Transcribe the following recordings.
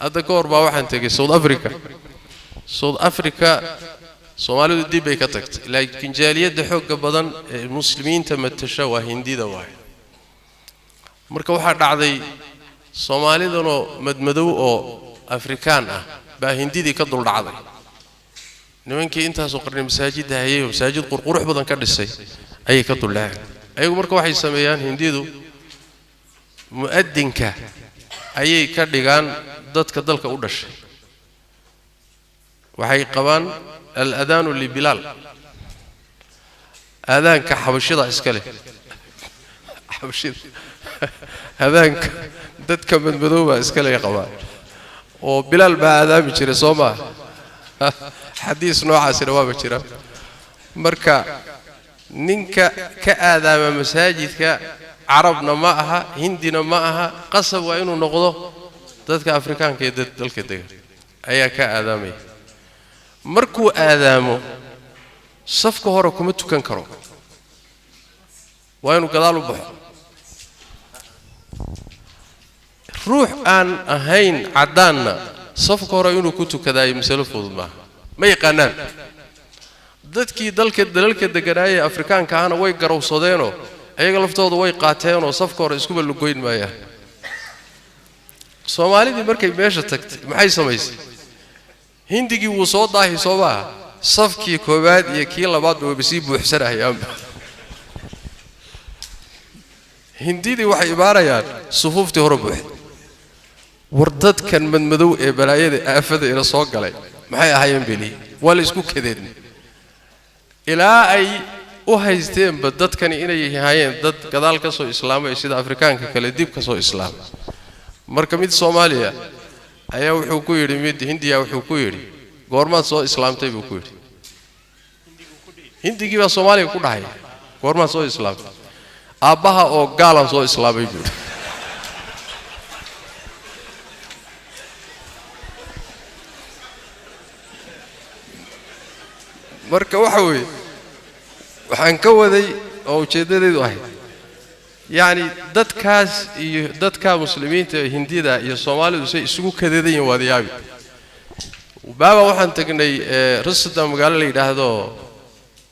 Hadda ka hor baa waxaan tegey South Africa. South Africa Soomaalidu dib bay ka tagtay, laakiin jaaliyadda xoogga badan ee muslimiinta matasha waa hindida waaye. Marka waxaa dhacday Soomaalidanoo madmadow oo Afrikaan ah baa hindidii ka duldhacday. Nimankii intaasoo qarni masaajidda hayay oo masaajid qurqurux badan ka dhisay ayay ka duldhaceen. Ayagu marka waxay sameeyaan hindidu mu'adinka ayay ka dhigaan dadka dalka u dhashay. Waxay qabaan al-adaanu libilaal, aadaanka xabashida iska leh, xabashida aadaanka dadka madmadowbaa iska leh qabaan, oo Bilaal baa aadaami jiray soo maa, xadiis noocaasina waaba jira. Marka ninka ka aadaama masaajidka carabna ma aha, hindina ma aha, qasab waa inuu noqdo dadka Afrikaanka ee dalka degan ayaa ka aadaamaya. Markuu aadaamo safka hore kuma tukan karo, waa inuu gadaal u baxo. Ruux aan ahayn caddaanna safka hore inuu ku tukadaayo masalo fudud maaha, ma yaqaanaan. Dadkii dalka dalalka deganaayee Afrikaanka ahna way garowsadeenoo ayaga laftooda way qaateenoo safka hore iskuba lugoyn maayaan. Soomaalidii markay meesha tagtay maxay samaysay? Hindigii wuu soo daahi soo maaha, safkii koowaad iyo kii labaadba wayba sii buuxsanahayaanba. Hindidii waxay imaanayaan sufuuftii hore buuxda. War dadkan madmadow ee balaayada aafada ila soo galay maxay ahaayeen beli, waa la isku kadeednay ilaa ay u haysteenba dadkani inay ahaayeen dad gadaal ka soo islaamay sida Afrikaanka kale dib ka soo islaamay. Marka mid Soomaaliya ayaa wuxuu ku yidhi, mid Hindiya wuxuu ku yidhi, goormaad soo islaamtay buu ku yidhi. Hindigii baa Soomaaliya ku dhahay, goormaad soo islaamtay? Aabbaha oo gaalaan soo islaamay buu yidhi. Marka waxa weeye waxaan ka waday oo ujeeddadeedu ahayd, yacni dadkaas iyo dadka muslimiinta ee hindida iyo Soomaalidu say isugu kadeedan yihiin waad yaabi. Baaba waxaan tagnay Rotterdam, magaalo la yidhaahdo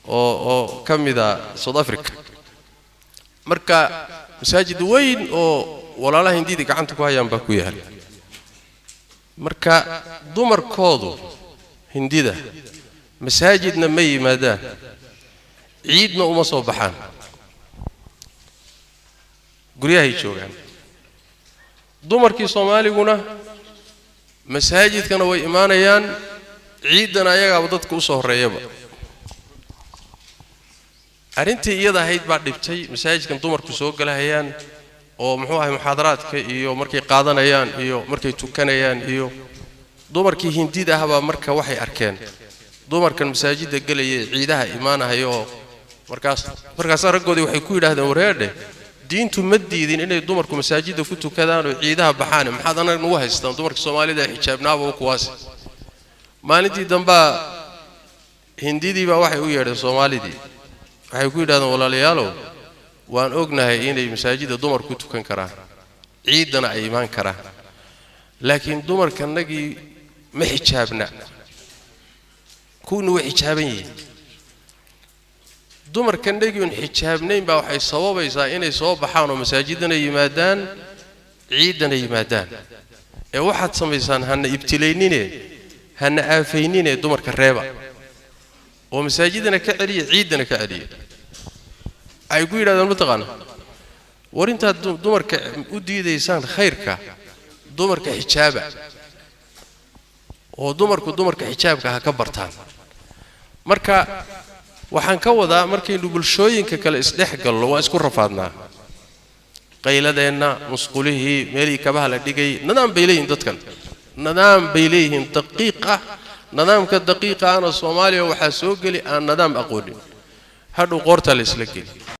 oo ka mida South Africa. Marka masaajid weyn oo walaalaha hindida gacanta ku hayaan baa ku yaal. Marka dumarkoodu hindida masaajidna ma yimaadaan, ciidna uma soo baxaan, guryahay joogaan. Dumarkii Soomaaliguna masaajidkana way imaanayaan, ciiddana ayagaaba dadka u soo horreeyaba. Arrintii iyada ahayd baa dhibtay masaajidkan dumarku soo galahayaan oo muxuu ahay muxaadaraadka iyo markay qaadanayaan iyo markay tukanayaan. Iyo dumarkii hindida ah baa marka waxay arkeen dumarkan masaajidda gelaya ee ciidaha imaanahaya, oo markaasaa raggoodii waxay ku yidhahdeen, wareedhe diintu ma diidin inay dumarku masaajidda ku tukadaan oo ciidaha baxaan, maxaad annaga nagu haystaan dumarka Soomaalida ee xijaabnaaba u kuwaas. Maalintii dambaa hindidii baa waxay u yeedheen Soomaalidii, waxay ku yidhahdeen, walaalayaalow waan ognahay inay masaajidda dumarku ku tukan karaan, ciiddana ay imaan karaan, laakiin dumarkanagii ma xijaabna, kuwina way xijaaban yihiin. Dumarkanagii oon xijaabnayn baa waxay sababaysaa inay soo baxaan oo masaajidana yimaadaan, ciiddana yimaadaan. Ee waxaad samaysaan, hana ibtilaynine, hana aafaynine, dumarka reeba oo masaajidana ka celiya, ciiddana ka celiya. Waxay ku yidhahdeen, mataqaana, war intaad dumarka u diidaysaan khayrka, dumarka xijaaba oo dumarku dumarka xijaabka ha ka bartaan. Marka waxaan ka wadaa markaynu bulshooyinka kale isdhex gallo waa isku rafaadnaa. Qayladeenna, musqulihii, meelihii kabaha la dhigay, nidaam bay leeyihin dadkan, nidaam bay leeyihiin daqiiq ah. Nidaamka daqiiqa ahna Soomaaliya waxaa soo geli aan nidaam aqoonin, hadhow qoortaa la isla geli.